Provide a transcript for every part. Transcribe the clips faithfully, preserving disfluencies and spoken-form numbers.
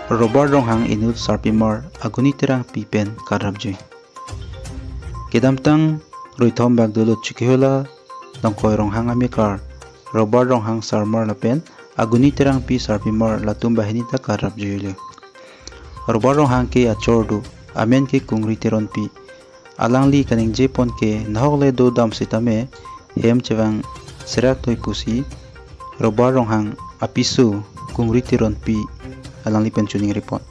Robert Ronghang inut sarpimar Aguni Terangpi pen karapjui. Kedamtang ruithom bak dolo Chokihola Longkoi Ronghang amekar Robert Ronghang sarmar lapen Aguni Terangpi sarpimar latum banghini ta karapjui le. Robert Ronghang ke achor do, amen ke Kungri Teronpi. Alangli kaningjepon ke nahok le dodam sitame hem chevang serak toi pusi Robert Ronghang apiso Kungri Teronpi alangli pen choningripon.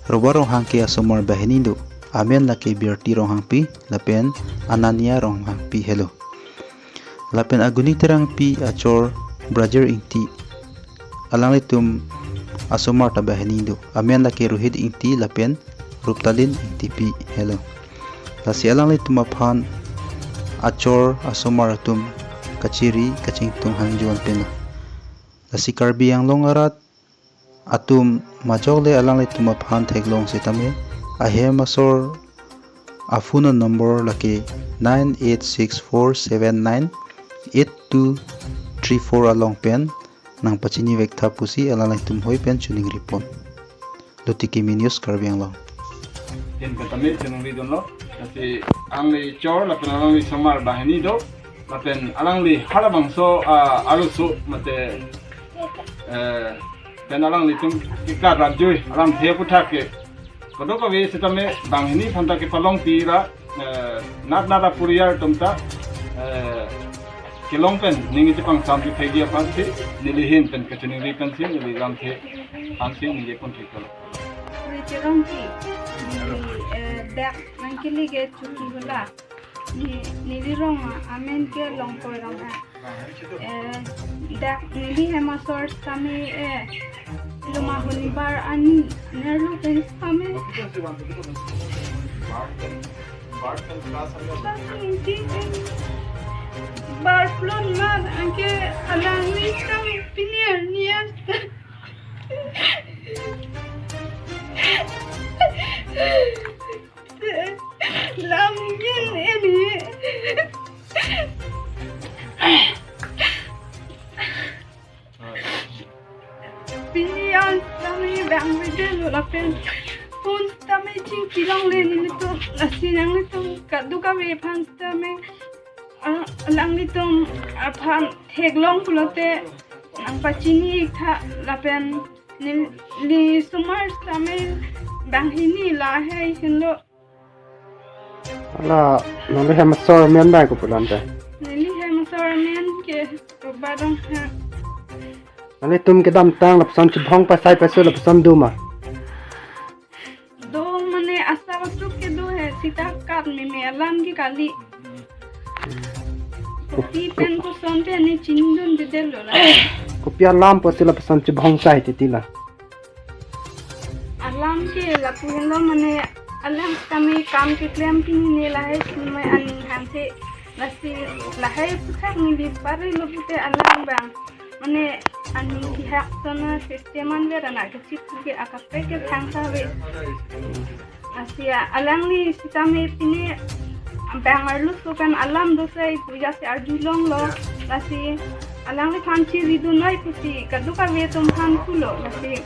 Robert Ronghang ke asomar banghini do, amen lake Birti Ronghangpi lapen Anania Ronghangpi helo. Lapen Aguni Terangpi achor Brajer Ingti. Alanglitum asomar ta banghini do, amen lake Rohit Ingti lapen Ruptalin Ingtipi helo. Lasi alanglitum aphan achor asomar atum kachiri kachingtung hangjuan pena. Lasi Karbi Anglong arat atum majok le alanglitum aphan theklong sitame ahem asor aphone number lake nine eight six four seven nine eight two three four along pen nangpachini vektha pusi alanglitum hoi pen choningripon. Lotiki News Karbi Anglong. Ken katame choningri dunlo. Lasi alangli chor lapen alangli somar banghini do. Lapen alangli halabangso, ah, arloso mate, eh, pen alanglitum kekarapjui alamthe aputhak ke. Kadokave sitame banghini aphanta kepalongpi ra, eh, nat nat aporial atum ta, eh, kelong pen ningje pangsamju thekji aphansi neli ahin pen kachiningri pensi neli alamthe aphansi ningjepon theklo. Richie Rongpi, neli, eh, dak nangkele ke Chokihola. Ne-, neli rong amen ke Longkoi Ronghang. Eh, dak neli hem asor sitame, eh, loma huni bar ani nerlo pen sitame. Sitame ningje pen bar plot mar anke alangli sitame pini arni an. Lam yen eni. Pini an sitame bang video lo lapen phone sitame chingki longle nelitum, lasi nanglitum kadokave aphan sitame, ah, alanglitum aphan theklong pulote nangpachini tha lapen neli, neli somar sitame banghini lahei henlo. Hala, nangli hem asor amen bai kopi pulote? Neli hem asor amen ke Robert Ronghang. Nanglitum kedamtang lapuson chibhong pasai pasu lapuson do ma? Do mane asap asuk ke do he, sita kat meme alam ke kali. Kopi pen koson te ne chinidundedetlo la. Kopi alam pusi lapuson chibhong sai titi la? Alam ke lapu henlo mane alang kami kam keklem pini ne lahei sumai aning hangse lasi lahei aputhak neli parilo pute alang bang. Mane aning kihak sona system an vera na kechip ke akaprek ke thangta ave. Lasi alangli sitame pini bang arloso pen alam do sai pu jasi arjulonglo. Lasi alangliphan chiridun noi pusi kadokave atum aphan pulo. Lasi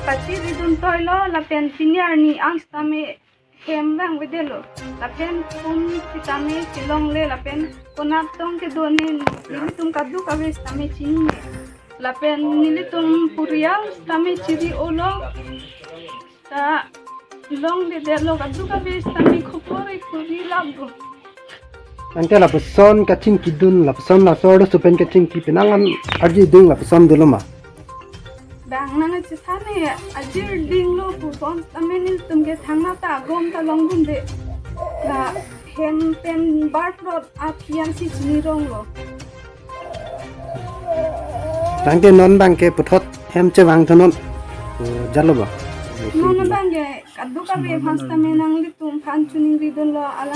pachiridun toilo lapen pini arni an sitame hem vangvedetlo. Lapen phone sitame chelongle lapen konat tong kedo ne nelitum kadokave sitame chinine. Lapen nelitum porial sitame chiri-olo. Ta longledetlo kadokave sitame khopor ekuri labo. Anke lapuson kachingkidun, lapuson laso arloso pen kachingki penang an arjudun lapuson dolo ma? Bang nangchethan ne ajir dinglo pu phone sitame nelitum ke thangnatta agom ta longdunde. La hem pen bar plot aphi ansi chinironglo. Tangte non bang ke puthot hem chevang thu non. Eh, jalo ba? Non bang ke kadokave aphan sitame nanglitum aphan choningridunlo alang.